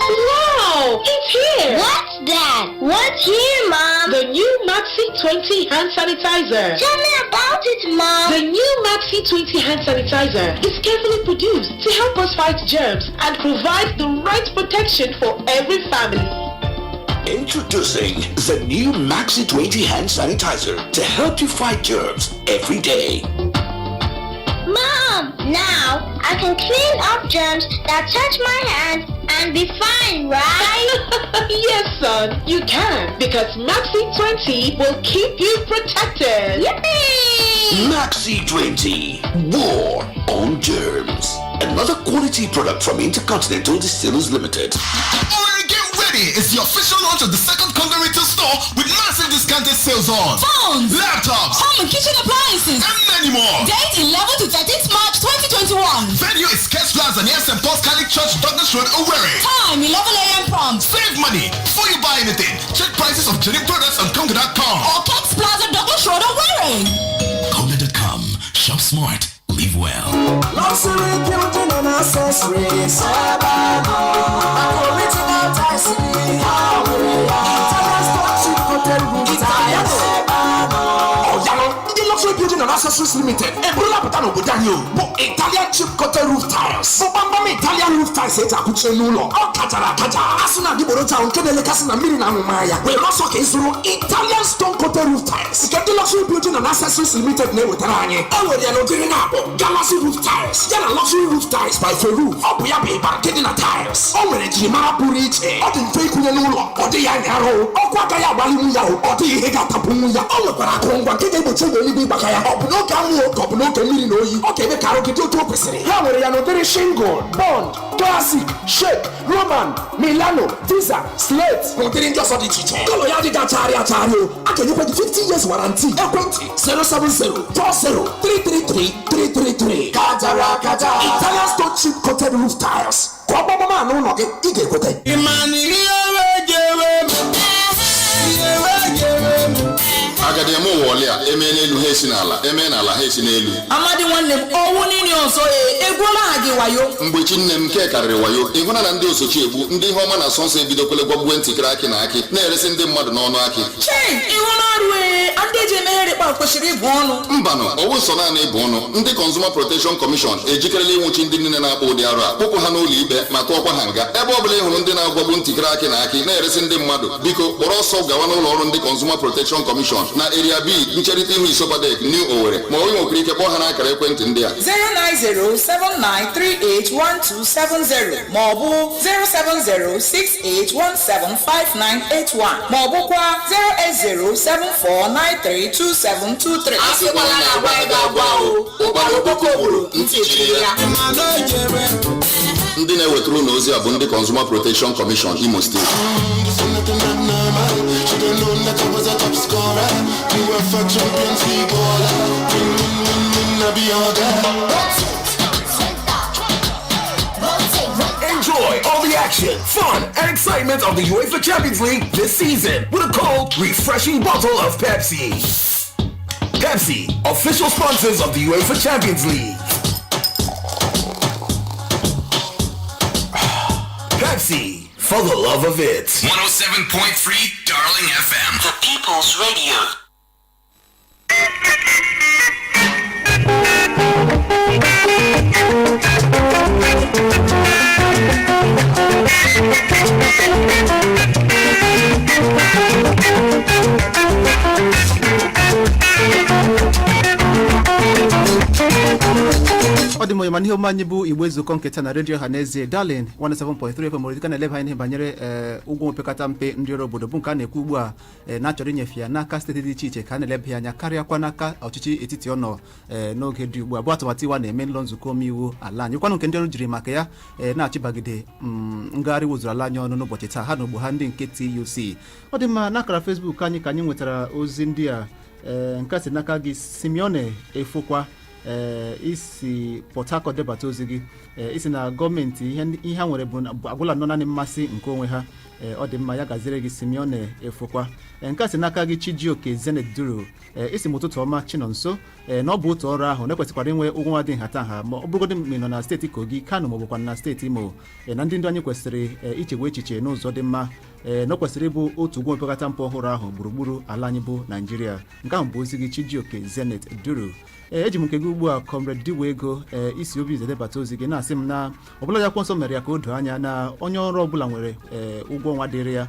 Wow! It's here! What's that? What's here, Mom? The new Maxi 20 hand sanitizer. Tell me about it, Mom. The new Maxi 20 hand sanitizer is carefully produced to help us fight germs and provide the right protection for every family. Introducing the new Maxi 20 hand sanitizer to help you fight germs every day. Mom, now I can clean up germs that touch my hand and be fine, right? Yes, son, you can, because Maxi 20 will keep you protected. Yippee! Maxi 20, War on Germs. Another quality product from Intercontinental Distillers Limited. Already get ready! It's the official launch of the second Konga retail store with massive discounted sales on phones, laptops, home and kitchen appliances, and many more. Date 11 to 13th March 2021. Venue is Kes Plaza near St. Paul's Catholic Church, Douglas Road, Owerri. Time 11 a.m. prompt. Save money before you buy anything. Check prices of genuine products on Konga.com or Kes Plaza, Douglas Road, Owerri. Konga.com. Shop smart. Live well. Luxury building and accessories. Original tiles. Italian stone coated roof tiles. Ọ̀yàrá ndị Luxury Building and Accessories Limited eburula pụta n'obodo anyị o bụ Italian chip coated roof tiles, bụ gbamgbam Italian roof tiles eji akụchie n'ụlọ. Ọ kachara akacha, asị na adịgboroja ahụ nke na-elekasị na mmiri na amụma ya were ọsọ ka ịzụrụ Italian stone coated roof tiles nke ndị Luxury Building and Accessories Limited na-ewetara anyị. E nwere ya n'ụdịrị na-abụ Galaxy roof tiles ya na Luxury roof tiles by Ferruf. Ọ bụ ya bụ ịba nke dị na tiles. Ọ nwere njirimara pụrụ iche, ọ dị mfe ịkụnye n'ụlọ, ọ dịghị anya arụ, ọkụ agaghị agbalinwu ya, ọ dịghị ihe ga-atapụnwu ya. Ọ nwekwara akụrụngwa nke ga-egbochi egbe eluigwe ịgbaka ya, ọ bụ n'oge anwụ ka ọ bụ n'oge mmiri na oyi. Ọ ga-eme ka arụ gị dị otu o kwesịrị. Ha nwere ya n'ụdịrị shingle, bond, classic, shake, Roman, Milano, Visa, slate na ụdịrị ndị ọzọ dị iche iche. Colour ya adịghị achagharị achagharị o. A ga-enyekwa gị 50 years warranty. Ekwentị 070 40 333 333. Kajara akaja, Italian stone chip coated roof tiles, ka ọ gbamama n'ụlọ gị, ị ga-ekweta. Ịma Agadi eme ụwa ọlị a emee n'elu ha esi n'ala, emee n'ala ha esi n'elu. Amadi nwanne m, ọnwụ niile ọzọ ee, egwuola aha gị wayo. Mgbechi nne m, nke karịrị wayo. Ịhụna na ndị osochi egbu ndị ihe ọma na asọ nsọ ebidokwele gwagbuwe ntịkịrị akị na akị na-eresi ndị mmadụ n'ọnụ akị. Chei, ihu n'ọrụ ee, ndị eji emeghere kpa kwesịrị ịbụ ọnụ. Mbanụ, ọwụ nsọ naanị ịbụ ọnụ. Ndị Consumer Protection Commission ejikerela ịnwụchi ndị niile na-akpọ ụdị arụ a, kpụpụ ha n'ụlọ ikpe ma tụọkwa ha nga. Ebe ọ bụla ị hụrụ ndị na-agwagbu ntịkịrị akị na akị na-eresi ndị mmadụ, biko kpọrọ ọsọ gawa n'ụlọ ọrụ ndị Consumer Protection Commission na Area B, ncherịta ihu Isopadec New Owerri, ma ọ bụ ị nwekwara ike kpọọ ha n'akara ekwentị ndị a: 09079381270 maọbụ 07068175981 maọbụkwa 08074932723. Asịkwala na agwa gị agwa o, ụkpara okpoko gburu ntị chiri ya. Ndị na-ewetara ụlọ ozi a bụ ndị Consumer Protection Commission, Imo Steeti. She don't know that I was a top scorer. UEFA Champions League baller. Win, win, win, win, I be your guy. Enjoy all the action, fun, and excitement of the UEFA Champions League this season with a cold, refreshing bottle of Pepsi. Pepsi, official sponsors of the UEFA Champions League. Pepsi, for the love of it. 107.3 Darling FM. The People's Radio. Ọ dị m mana ihe omume anyị bụ igbo nzukọ nketa na redio ha n'ezie Darling 107.3 FM dịka na-eleba anya ihe banyere ụgwọ opekata mpe ndị ọrụ obodo, bụ nke a na-ekwu ugbu a na-achọrọ inyefe ya n'aka steeti dị iche iche ka a na-eleba ya anya karịakwa n'aka ọchịchị etiti ọnọ n'oge dị ugbu a, bụ atụmatụ iwa na-eme n'ụlọ nzukọ omeiwu ala anyị, kwanụ nke ndị ọrụ jiri maka ya na-achịbagide ngagharị wụzuru ala anyị ọnụ n'ụbọchị taa, ha na ogbo ha ndị nke TUC. Ọ dị mma, n'akara Facebook anyị ka anyị nwetara ozi ndị a. Nke a si n'aka gị Simeone Efokwa, isi Port Harcourt debata ozi gị. Isi na gọọmenti ihe ha nwere bụ agwụla nọ naanị mmasị nke onwe ha. Ọ dị mma, ya gaziere gị, Simeone Efokwa. Nke a si n'aka gị Chijioke Zenith Duru. Isi m ụtụtụ ọma, Chinonso. Na ọ bụ otu ọrụ ahụ na-ekwesịkwara inwe ụgwọ nwa dị nhatanha, ma ọ bụrụgodị ma ị nọ na steeti Kogi, Kano ma ọ bụkwa na steeti Imo. Na ndị ndu anyị kwesịrị ichegbu echiche n'ụzọ dị mma. Na ọ kwesịrị ịbụ otu ụgwọ mpekata mpe ọhụrụ ahụ gburugburu ala anyị bụ Naijiria. Nke ahụ bụ ozi gị, Chijioke Zenith Duru. Eji m nke gị ugbu a, Comrade Diwe Ego, isi obi debata ozi gị, na-asị m na ọbụla ya akwụkwọ nsọ mere ya ka o doo anya na onye ọrụ ọbụla nwere ụgwọ ọnwa dịrị ya.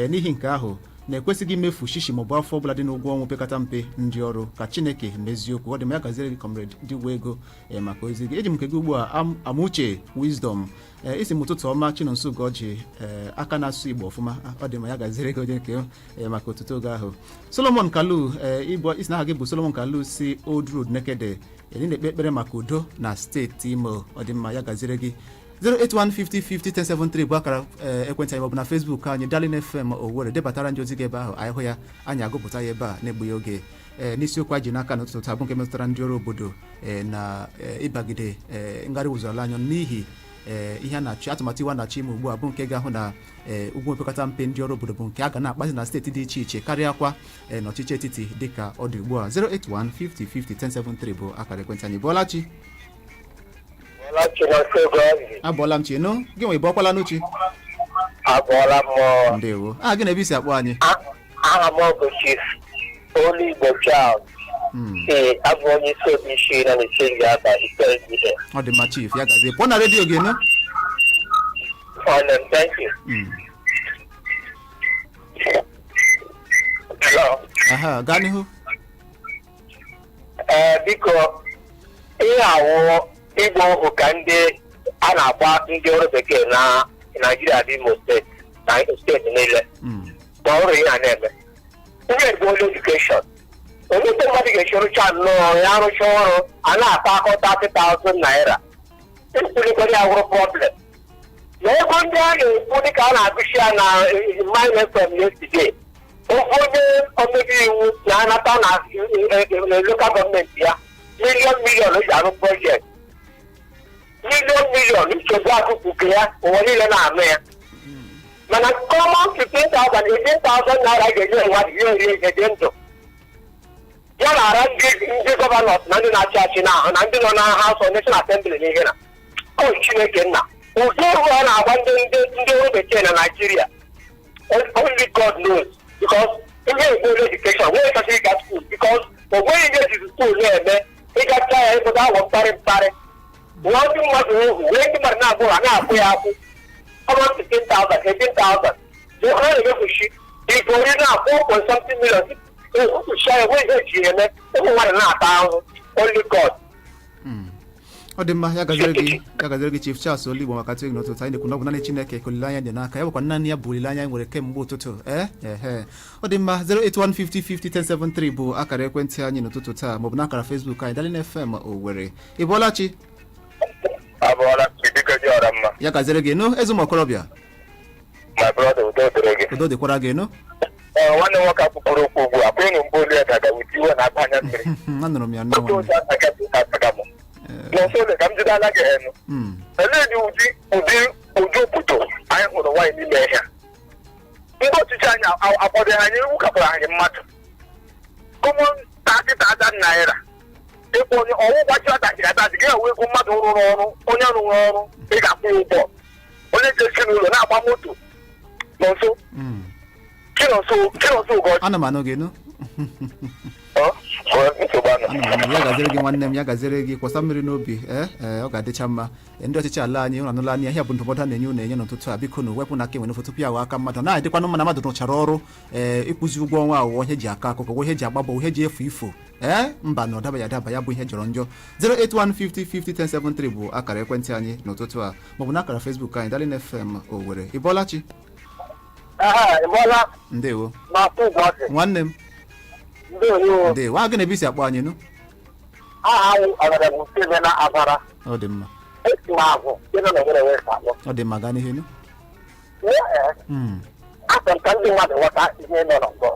N'ihi nke ahụ na-ekwesịghị imefu shishi maọbụ afọ ọbụla dị n'ụgwọ ọnwa opekata mpe ndị ọrụ. Ka Chineke mezie okwu. Ọ dị m, ya gaziere gị, Comrade Diwe Ego, maka ozi gị. Eji m nke gị ugbu a, Amuche Wisdom. Isi m ụtụtụ ọma, Chinonso Ugoji, aka na-asụ Igbo ọfụma. Ọ dị m, ya gaziere gị onye nke maka otuto oge ahụ. Solomon Kalu, isi na aha gị bụ Solomon Kalu, si Old Road Nekede. Ị na-ekpe ekpere maka udo na steeti Imo. Ọ dị mma, ya gaziere gị. 08150501073 bụ akara ekwentị anyị, maọbụ na Facebook anyị, Darling FM Owerri. Debatara ndị ozi gị ebe ahụ, anyị hụ ya anyị agụpụta ya ebe a na-egbughị oge. N'isiokwu anyị ji n'aka n'ụtụtụ taa bụ nke metụtara ndị ọrụ obodo na ịbagide ngharị ụzọ anya n'ihi ihe a na-achọ, atụmatụ iwu a na-achọ ime ugbu a, bụ nke ga-ahụ na ụgwọ opekata mpe ndị ọrụ obodo bụ nke a ga na-akpazi na steeti dị iche iche karịa kwa n'ọchịchị etiti dịka ọ dị ugbu a. 08150501073 bụ akara ekwentị anyị. Bụọla chi. Abụọla m chi nụ gị nwe. Bụọkwala n'uchi. Abụọla m. Ndewo. Aha gị na ebe isi akpọ anyị? Aha m bụ Chief Oluigbo Charles. Ee, abụ onye isi obi isi na na-echenji aba ike ihe. Ọ dị mma, Chief, ya gazie. Pụọ na redio gị nụ. Nwanne m, thank you. Hello. Aha, gaa n'ihu. Ee, biko, ihe awụ ịgba ohu ka ndị a na-agba ndị ọrụ bekee na Naijiria dị Imo steeti na steeti niile ma ọrụ ihe a na-eme ndị egbuola education. Onye mmadụ ga-esi rụcha nnọọ ya rụcha ọrụ a na-ata akọ 30,000 naira ikwulikwere ya wụrụ problem na ego ndị a na-ekwu dịka a na-agụsi ya na Mine FM yesterday. Ofu onye omebe iwu na-anata na local gọọmenti ya million million o ji arụ project, million million. Nsogbu akụkụ nke ya ụwa niile na-anụ ya, mana common 15,000, 18,000 naira ga-enye mmadụ ihe eri ihe dị ndụ ya na-ara ndị governors na ndị na-achị achị na ahụ na ndị nọ na House of National Assembly n'ihe na o Chineke nna ụdị egwu a na-agba ndị ọrụ bekee na Nigeria, only God knows, because ihe egbuola education nwere chọsị ịga school, because o nweghị ihe ejizi school na-eme. Ịgacha ya ịpụta awọ mkparị mkparị nwa ndị mmadụ ohu wee ndị mmadụ na-abụ ha na-akwụ ya akwụ ọma 15,000, 18,000 ha na-emefuchi igori na 4 point something million. Nkwuchi ya enweghị ihe eji eme, ụmụ mmadụ na-ata ahụhụ. Only God. Ọ dị mma, ya gaziri gị, ya gaziri gị, Chief Charles Oligbo, maka tụghị n'ụtụtụ. Anyị na-ekwu na ọ bụ naanị Chineke ka olileanya dị n'aka ya, bụkwa naanị ya bụ olileanya anyị nwere kemgbe ụtụtụ. Ee, ehe, ọ dị mma. 08150501073 bụ akara ekwentị anyị n'ụtụtụ taa, maọbụ n'akara Facebook anyị, Darling FM Owerri. Ị bọọla chi? Abụọla, biko, dị ọra mma. Ya gaziri gị nụ, eze ụmụ okorobịa. My brother, udo dịrị gị. Udo dịkwara gị nụ. Ee, nwanne m nwoke akwụkwọrọ okwu ugbu a kwụrụ mbụ olu ya daga wit iwe na-agba anya mmiri. Anụrụ m ya nnọọ, otu nwanne. ụzọ ataga m n'ọsọ ole ka m jidala gị enu. Elee dị ụdị obodo anyị hụrụ nwaanyị n'ime ahịa? Ndị ọchịchị anyị akpọdoro anyị iwu kapụrụ anyị mmadụ common 30,000 naira ịkwụ onye ọwụ gbachi ọdachi adachi ga-ewe ego mmadụ rụrụ ọrụ, onye rụrụ ọrụ ị ga-akwụ ya ụgwọ, onye ji ezinụlọ na-agba moto nọ nso. Chinonso, Chinonso Ugochi. Ana m anụ gị nụ. Nsogbu anọ. Ana m anụ. Ya gaziri gị, nwanne m, ya gaziri gị. Kwọsa mmiri n'obi. Ee, ọ ga-adịcha mma. Ee, ndị ọchịchị ala anyị, ụnụ anụla anya ihe bụ ndụmọdụ a na-enye unu enye n'ụtụtụ a. Biko na wepụ na aka enwe n'ofe tupu ya aghọ aka mmadụ. Na-adịkwanụ mma na mmadụ rụchara ọrụ, ee, ịkwụzi ụgwọ ọnwa aghụghọ, ihe ji akọ akụkọ, ihe ji agbabọ, ihe ji efu ifo. Ee, mba, na ọ dabaghị adaba, ya bụ ihe jọrọ njọ. 08150501073 bụ akara ekwentị anyị n'ụtụtụ a, maọbụ n'akara Facebook anyị, Darling FM Owerri. Ị bọọla chi? Ịbọla. Ndewo. Ma kwụ ụgwọ. Nwanne m. Ndewo. Ndewo. A gị na ebe isi akpọ anyị nụ? Aha awụ ọgara bụ na abara. Ọ dị mma. Esi m agwụ ịnọ na were wee akpọ. Ọ dị mma, gaa n'ihe nụ. Ee. Achọrọ m ka ndị mmadụ ghọta ihe nọ na mbọ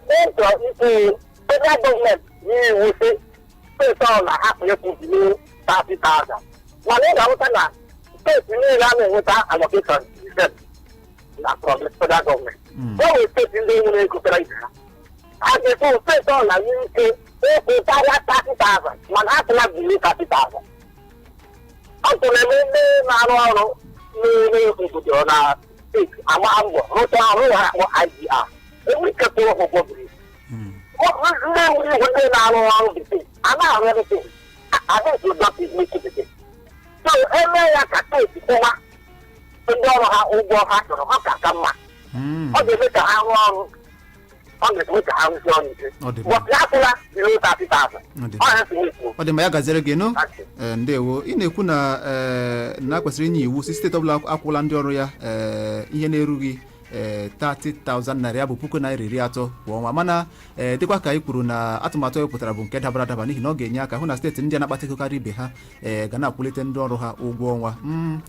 ịchọ ikwu. Federal gọọmenti nye iwu sị steeti ọbụla hapụ ịkwụ below 30,000, mana ị ga-ahụta na steeti niile a na-enweta allocation na from the federal gọọmenti. O nwere steeti ndị nwere ego kara ibe ha. A ga-ekwu steeti ọbụla nwee ike ịkwụ karịa 30,000, mana atụla below 30,000. Ọ tụrụ eme ndị na-arụ ọrụ n'ime obodo na steeti agba mbọ rụcha ọrụ ha akpọ IGR, enwe ike kwụrụ ha ụgwọ buru ibu. Ndị nwere iwu, ndị na-arụ ọrụ bekee a na-arụ ọrụ steeti adịghị productive n'isi bekee. So eme ya ka steeti kwụwa ndị ọrụ ha ụgwọ ha chọrọ, ọ ka ka mma. Ọ ga-eme ka ha rụọ ọrụ, ọ ga-eme ka ha rụsie ọrụ ike. Ọ dị mma. But ya akwụla below 30,000. Ọ dị Ọ ya si ekwu. Ọ dị mma, ya gaziere gị nụ. Ee, ndewo. Ị na-ekwu na, ee, na kwesịrị inye iwu si steeti ọbụla akwụla ndị ọrụ ya, ee, ihe na-erughị, ee, 30,000 naira, ya bụ ₦30,000 kwa ọnwa. Mana, ee, dịkwa ka ị kwuru na atụmatụ e wepụtara bụ nke dabara adaba, n'ihi na ọ ga-enye aka hụ na steeti ndị a na-akpata ego karịa ibe ha, ee, ga na-akwụlite ndị ọrụ ha ụgwọ ọnwa.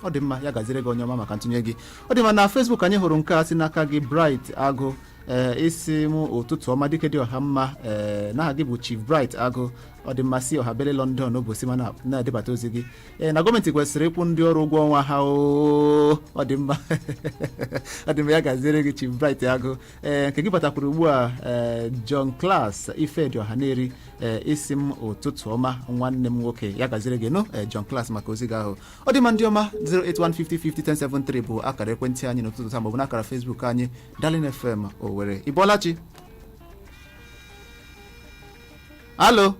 Ọ dị mma, ya gaziere gị, onye ọma, maka ntụnye gị. Ọ dị mma. Na Facebook anyị hụrụ nke a si n'aka gị, Bright Agụ. Ee, isi m ụtụtụ ọma, dike dị ọha mma. Ee, n'aha gị bụ Chief Bright Agụ, ọ dị mma, si Ọhabele London obosi ma na-edebata ozi gị. Ee, na gọọmenti kwesịrị ịkwụ ndị ọrụ ụgwọ ọnwa ha. Oo, ọ dị mma, ọ dị mma, ya gaziere gị, Chief Bright Agụ. Ee, nke gị batakwuru ugbu a, ee, John Class Ifedi Ọhaneri. Ee, isi m ụtụtụ ọma, nwanne m nwoke, ya gaziere gị nụ. Ee, John Class, maka ozi gị ahụ. Ọ dị mma, ndị ọma, 08150501073 bụ akara ekwentị anyị n'ụtụtụ taa, maọbụ n'akara Facebook anyị, Darling FM Owerri. Ị bọọla chi? Alo,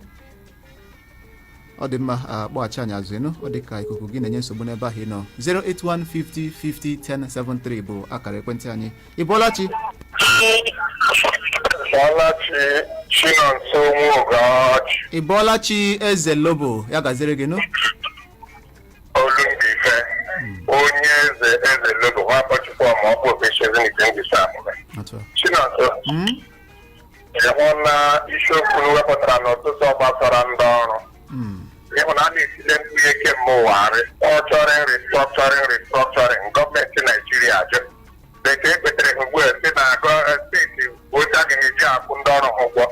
ọ dị mma, akpọghachi anyị azụ ịnụ. Ọ dị ka ikuku gị na-enye nsogbu n'ebe ahụ ị nọ. 08150501073 bụ akara ekwentị anyị. Ị bọọla chi? Bọlachi, Chinonso Nwogachi. Ị bọọla chi, Eze Lobo, ya gaziere gị nụ. Olumbife, onye eze, Eze Lobo, nwafọchukwu ma ọ bụ okpechezinite amụme. Otu a. Chinonso, ị hụ na isiokwu m wepụtara n'ụtụtụ gbasara ndị ọrụ, ịhụ na a na-etile mkpu ihe kemgbe ụwa, restructuring, restructuring, restructuring, gọọmenti Naijiria ajụ. Bekee kpetere ha ugbu a sị na steeti otu agaghị eji akwụ ndị ọrụ ha ụgwọ.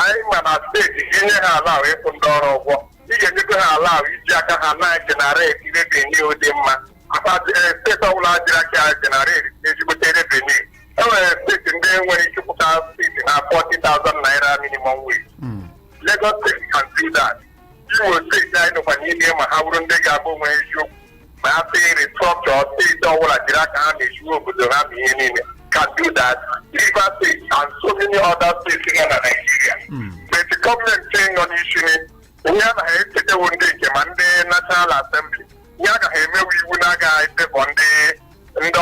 Anyị ma na steeti inye ha ala ahụ ịkwụ ndị ọrụ ụgwọ, ị ga-enyekwa ha ala ahụ iji aka ha na-egenerate revenue dị mma. Akpa steeti ọbụla jiri aka ya generate ezigbote revenue. E nwere steeti ndị nwere ike ịkwụta steeti na 40,000 naira minimum wage. Lagos State can do that. Imo Steeti anyị nọkwa n'ime, ma ha bụrụ ndị ga-abụ onwe eziokwu ma ha sị restructure, steeti ọbụla jiri aka ha na-ejiwe obodo ha ma ihe niile, can do that. Rivers State and so many other states nọ na Nigeria. But gọọmenti nọ n'isi ihe anaghị echetewo ndị nke ma ndị National Assembly, ihe agaghị emewu iwu na-agaghị efavor ndị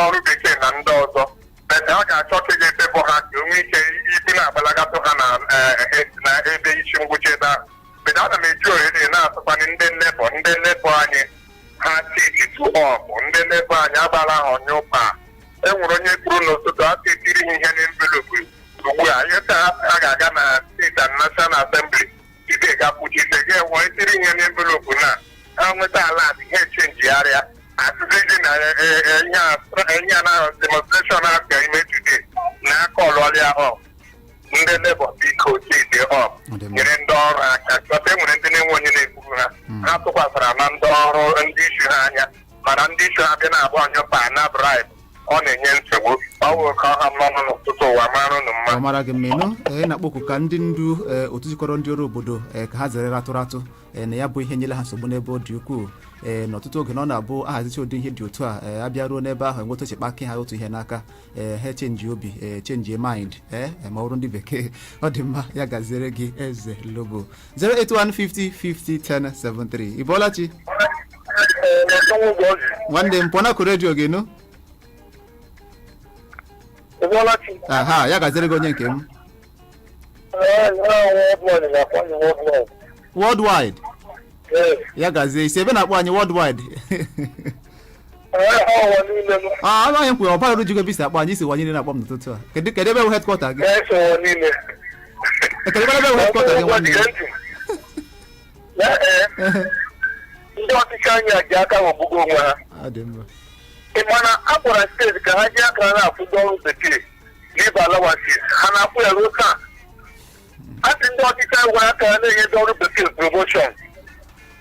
ọrụ bekee na ndị ọzọ, but ha ga-achọ ka ị ga-efavor ha ka o nwee ike ibu na-agba. Ihe taa a ga-aga na steeti and National Assembly ide ga-akwụchite gị wee tiri ihe n'envelopu na ha nweta ala ihe chenjigharịa asịsị gị na ihe a na demonstration a ga ime today na aka ọlụọlịa ọ ndị Labour, biko chide ọ nyere ndị ọrụ aka chọta. Enwere ndị na-enwe onye na-ekwuru ha. Ha tụkwasara na ndị ọrụ, ndị isi ha anya, mana ndị isi ha bịa na-abụ anyụpa na bribe, ọ na-enye nsogbu. Ọ wụ ka ọha mmanụ n'ụtụtụ. Ụwa mara unu mma. Ọ mara gị mma. Ịnụ na-akpọku ka ndị ndu otu jikọrọ ndị ọrụ obodo ka ha zere ratụ ratụ na ya bụ ihe nyere ha nsogbu n'ebe ọ dị ukwuu n'ọtụtụ oge na ọ na-abụ ahazicha ụdị ihe dị otu a, abịa ruo n'ebe ahụ, enweta ochekpa ha otu ihe n'aka, ha echenji obi, change mind, ma ọ bụrụ ndị bekee. Ọ dị mma, ya gaziere gị, Eze Lobo. 08150 50 10 73. Ị bọọla chi, nwanne m? Pụọ n'akụ redio gị nụ. Aha, ya gaziere gị, onye nke m. Worldwide, ya gazie. Isi ebe na-akpọ anyị, Worldwide? Ah, amaghị m kwuru ọbara rujugo ebe isi akpọ anyị. Isi ụwa niile na-akpọ m n'ụtụtụ a. Kedu ebe bụ headquarter gị? Kedu ebe bụ headquarter gị, nwanne m? Ndị ọchịchị anyị a ji aka ghọgbugo onwe ha. Ọ dị mma. Ị ma na a gwara steeti ka ha ji aka ha na-akwụ ndị ọrụ bekee leave allowances, ha na-akwụ ya ruo taa. A sị ndị ọchịchị anyị gwara aka ha na-enye ndị ọrụ bekee promotion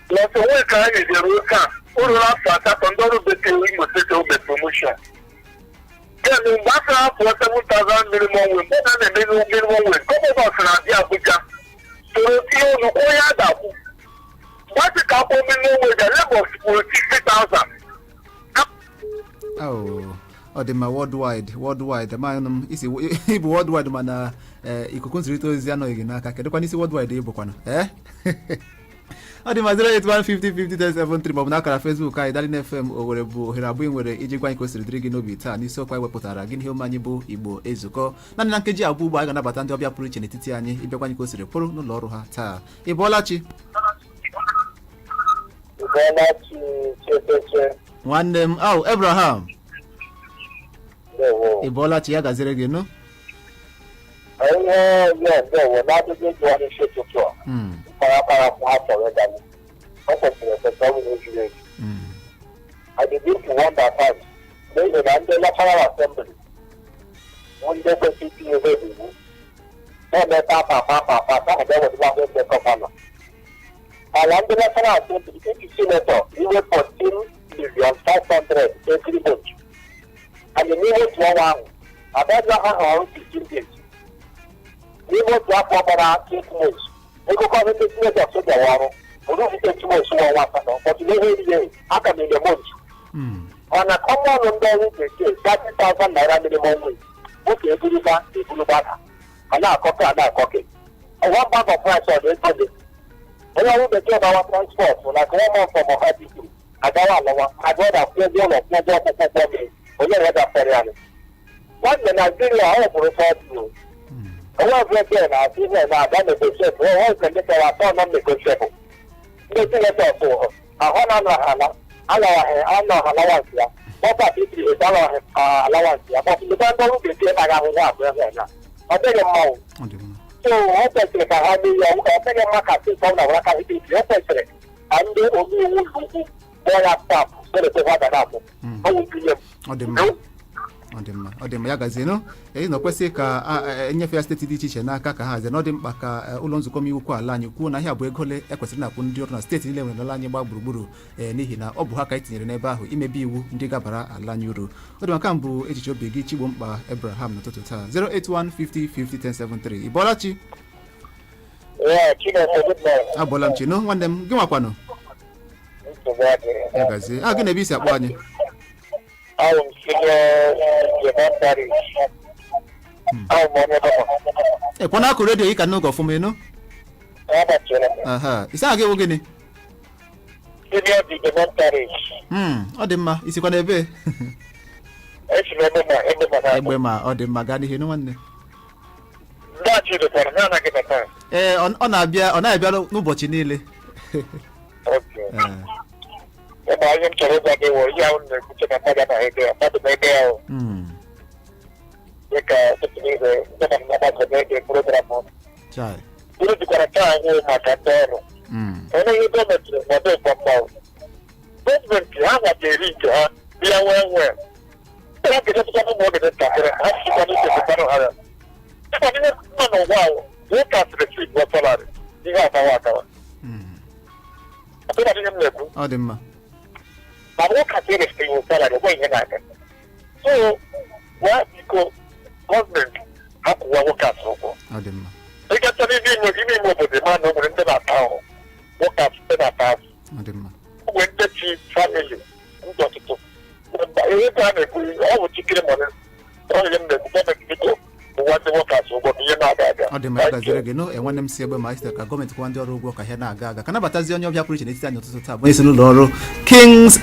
lọsọ onwe ka ha nyeze ruo taa. O ruru afọ 8 ndị ọrụ bekee Imo Steeti obe promotion. Then mgbe a sịrị afọ 7,000 minimum wage, mgbe a na-eme minimum wage, gọọmenti na-abịa Abuja soro tinye olu kwuo onye a ga-akwụ. Mgbe a sị ka akwụ minimum wage, Lagos kwuru 60,000. Oh, ọ dị mma. Worldwide, worldwide, amaghị m isi ịbụ worldwide, mana ikuku nzirịta ozi anọghị gị n'aka. Kedụkwana isi worldwide ịbụkwana? Ee, ọ dị mma. 08150501073 maọbụ n'akara Facebook anyị, Darling FM Owerri, bụ ohere abụọ ị nwere iji gwa anyị ka o siri dịrị gị n'obi taa n'isiokwu anyị wepụtara gị n'ihe omume anyị bụ Igbo Ezukọ. Naanị na nkeji 2 ugbo, anyị ga-anabata ndị ọbịa pụrụ iche n'etiti anyị ịbịakwa anyị ka o siri kwụrụ n'ụlọ ọrụ ha taa. Ị bọọla chi? Bọọla chi, checheche. Nwanne m au Abraham. Ndewo. Ị bọọla chi, ya gaziere gị nụ. Ihe ya, ndewo. N'ajụjụ jụọ n'isi ụtụtụ a, mpaghara ha chọrọ ịga, ọ kwesịrị ekwesị, ọ bụrụ zuru ezu. I begin to wonder times n'ihi na ndị National Assembly bụ ndị kwesịrị itinye ebe iwu na-eme pa pa pa pa pa pa ga ewetụla ndị gọvanọ ala. Ndị National Assembly, each senator iwe 14 million 500 every month, and n'ime otu ọnwa ahụ abịaghị ha ọrụ 15 days n'ime otu afọ gbara 8 months. Ego gọọmenti senators bịawa ọrụ bụrụ 8 months, nwa ọnwa 8, but n'ihe ihe aka m in a month. Mana common ndị ọrụ bekee, 30,000 naira minimum wage bụ ka eburuba eburugbada a na-akọke a na-akọke. One bag of rice, ọ dị ego dị onye ọrụ bekee gbawa transport like one month from Ọhadike agawa alọwa agụda, kwụọ ụgwọ ụlọ, kwụọ ụgwọ ọkpụkpọ, kwụọ mmiri, onye wegafere ya nwanne. Naijiria ọ bụrụ fọdụ onwe ọbụla na-asị ihe na-aga negotiate, onwe nke ndị chọrọ atọ nọ negotiable. Ndị senators ahụ na anọ alawaghị anọ allowance ya bọta titiri ete alawaghị allowance ya, but ndị ndị ọrụ bekee naghị ahụhụ abụọ ya na ọ dịghị mma o. So ọ kwesịrị ka ha mee ya. Ọ dịghị mma ka steeti ọbụla were aka ikpe. Ọ kwesịrị ka ndị omeiwu ukwu kpọọ ya staff senate ha ga na-akwụ. Ọ wụ ntinye m. Ọ dị mma, ọ dị mma, ọ dị mma, ya gazienụ. Ee, na kwesị ka enyefe ya steeti dị iche iche n'aka ka ha hazie, na ọ dị mkpa ka ụlọ nzukọ omeiwu ukwu ala anyị kwuo na ihe a bụ ego ole ekwesịrị na-akwụ ndị ọrụ na steeti niile nwere n'ala anyị gbaa gburugburu, n'ihi na ọ bụ ha ka anyị tinyere n'ebe ahụ imebe iwu ndị gabara ala anyị uru. Ọ dị maka mbụ echiche obi gị, Chigbo Mkpa Abraham, n'ụtụtụ taa. 081 50 50 1073. Ị bọọla chi? Yeah, Chineke, good morning. Abọọla m chino, nwanne m. Gị nwakwanụ? Nsogbu adịghị. Ya gazie. A gị na ebe isi akpọ anyị? Ahụ m senior Japan Parish. Ahụ m onye gọvanọ. Ekwe na-akụ redio gị ka n'oge ọfụma ịnụ. Agbachiri m. Aha, isi aha gị wụ gịnị? Senior Japan Parish. Ọ dị mma. Isikwa n'ebe? Esi m ebe ma ebe ma na. Egbe ma ọ dị mma. Gaa n'ihu nwanne. Ndaghachi dịkwara na anaghị bata. Ee, ọ na-abịa, ọ na-abịa n'ụbọchị niile. Okay. Ịma ihe m chọrọ ịgwa gị wụ ihe ahụ m na-ekwuche na mmadụ anaghị ede ya, mmadụ na-ede ya o. Dịka ọtụtụ n'ihe ndị na mmadụ na-ede. Ọ dị mma. Ma workers erefteghị salary, nwe ihe na-aga. So gwa biko gọọmenti ha kwụwa workers ụgwọ. Ọ dị mma. Ịgacha n'ime ime obodo, ma na o nwere ndị na-ata ahụ, workers ndị na-ata ahụ. Ọ dị mma. O nwere ndị ji family ndị ọtụtụ. Ihe a na-ekwu, ọ bụ chikiri money. Ọ ihe m na-ekwu, gọọmenti biko kwụwa ndị workers ụgwọ ka ihe na-aga aga. Ọ dị mma, ya gaziri gị nụ. Enwanne m si egbe ma sitere ka gọọmenti kwụwa ndị ọrụ ụgwọ ka ihe na-aga aga. Ka nabatazi onye ọbịa pụrụ iche n'etiti anyị ụtụtụ taa, bụ onye si n'ụlọ ọrụ Kings